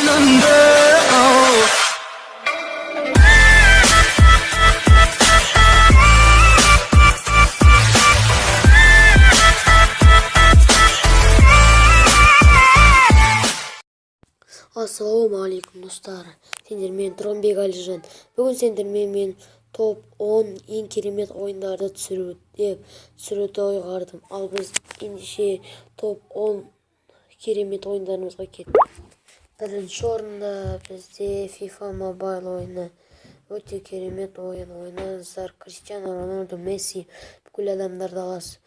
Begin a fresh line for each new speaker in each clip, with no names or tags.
Қойныңда.
Ассалаумағалейкум, достар! Сендермен Тұранбек Әлжан. Бүгін сендермен мен топ 10 ең керемет ойындарды түсіру деп түсіруді ұйғардым. Ал біз ендеше топ 10 керемет ойындарымызға кеттік. Бірінші орында бізде FIFA Mobile ойыны. Өте керемет ойын, ойнаңыздар. Криштиану Роналду, Месси, бүкіл адамдарды аласыз.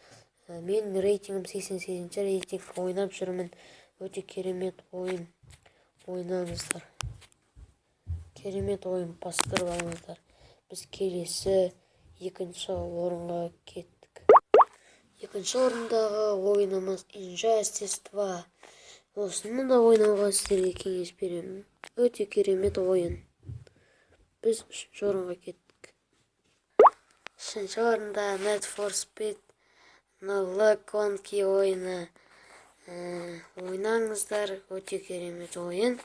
Менің рейтингім 88 рейтинг, ойнап жүрмін. Өте керемет ойын, ойнаңыздар. Керемет ойын, бастырып алыңыздар. Біз келесі екінші орынға кеттік. Екінші орындағы ойынымыз Injustice 2. Осыны да ойнауға сіздерге кеңес беремін. Өте керемет ойын. Біз үшінші орынға кеттік. Үшінші орында Need for Speed Нұрлы Гонки ойыны. Ойнаңыздар, өте керемет ойын.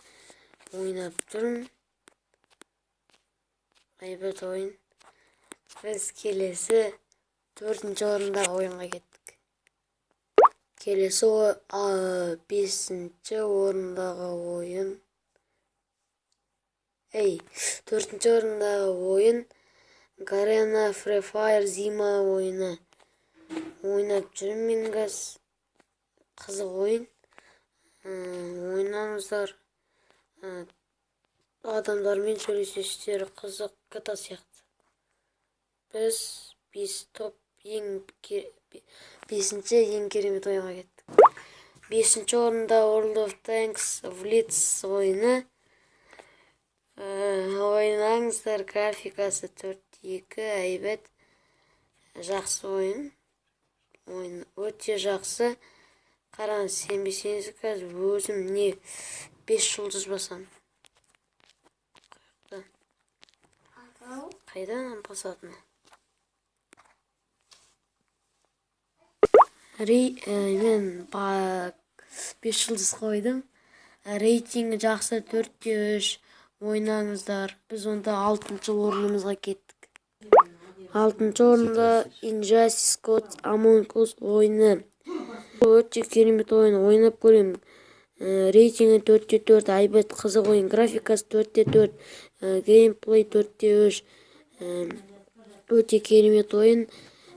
Ойнап тұрмын. Әйбат ойын. Біз келесі төртінші орындағы ойынға кеттік. Келесі бесінші орындағы ойын. Ей, төртінші орындағы ойын Garena Free Fire Зима ойыны. Ойнап жүрмін мен қазір. Қызық ойын. Ойнаңыздар. Адамдармен сөйлесесіздер, қызық, GTA сияқты. Біз бес топ ең бесінші ең керемет ойынға кеттік. Бесінші орында World of Tanks Blitz ойыны. Ойнаңыздар, графикасы 4.2, әйбат, жақсы ойын. Ойын өте жақсы. Қараңыз, сенбесеңіз, қазір өзім не бес жұлдыз басамын. Қаяқта? Қайдан басатыны? Мен бес жұлдыз қойдым. Рейтингі жақсы, 4.3, ойнаңыздар. Біз онда алтыншы орнымызға кеттік. Алтыншы орында Injustice Gods Among Us ойыны. Өте керемет ойын, ойнап көремін. Рейтингі 4.4, әйбат, қызық ойын. Графикасы 4.4, геймплей 4.3. Өте керемет ойын.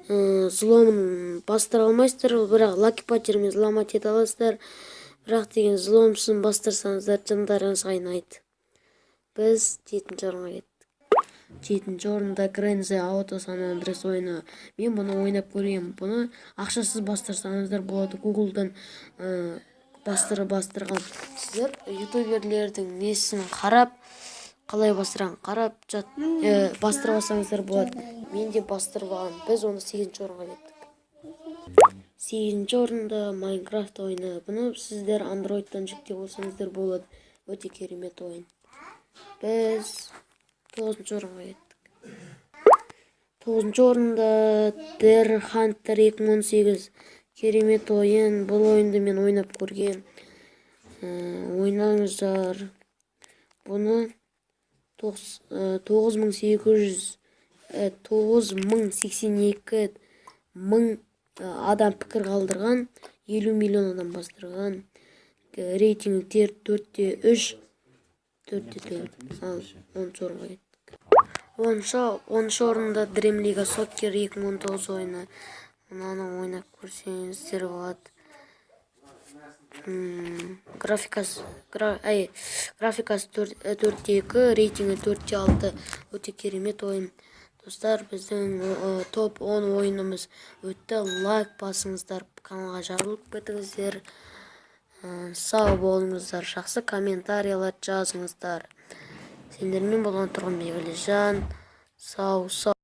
Взломын бастыра алмайсыздар, бірақ Лаки Патчермен взломать ете аласыздар. Бірақ деген взломсын бастырсаңыздар, жындарыңыз қайнайды. Біз жетінші орынға кеттік. Жетінші орында Grand Theft Auto San Andreas ойыны. Мен бұны ойнап көргенмін. Бұны ақшасыз бастырсаңыздар болады. Гуглдан бастырып бастырған. Сіздер ютуберлердің несін қарап, қалай бастырған қарап жат, бастырып алсаңыздар болады. Мен де бастырып алғанмын. Біз оны сегізінші орынға кеттік. Сегізінші орында Майнкрафт ойыны. Бұны сіздер Андроидтан жүктеп алсаңыздар болады. Өте керемет ойын. Біз тоғызыншы орынға кеттік. Тоғызыншы орында Deer Hunter 2018. Керемет ойын. Бұл ойынды мен ойнап көргем. Ойнаңыздар. Бұны 9800, 9082 мың адам пікір қалдырған, 50 миллион адам бастырған. Рейтингі 4.3, 4.4. Ал 10-орынға кеттік. Оныншы орында Dream League Soccer 2019 ойыны. Мынаны ойнап көрсеңіздер болады. Графикасы 4.2, рейтингі 4.6, өте керемет ойын. Достар, біздің топ 10 ойынымыз өтті. Лайк басыңыздар, каналға жазылып кетіңіздер. Сау болыңыздар, жақсы комментариялар жазыңыздар. Сендермен болған Тұрғынбек Әлижан. Сау сау.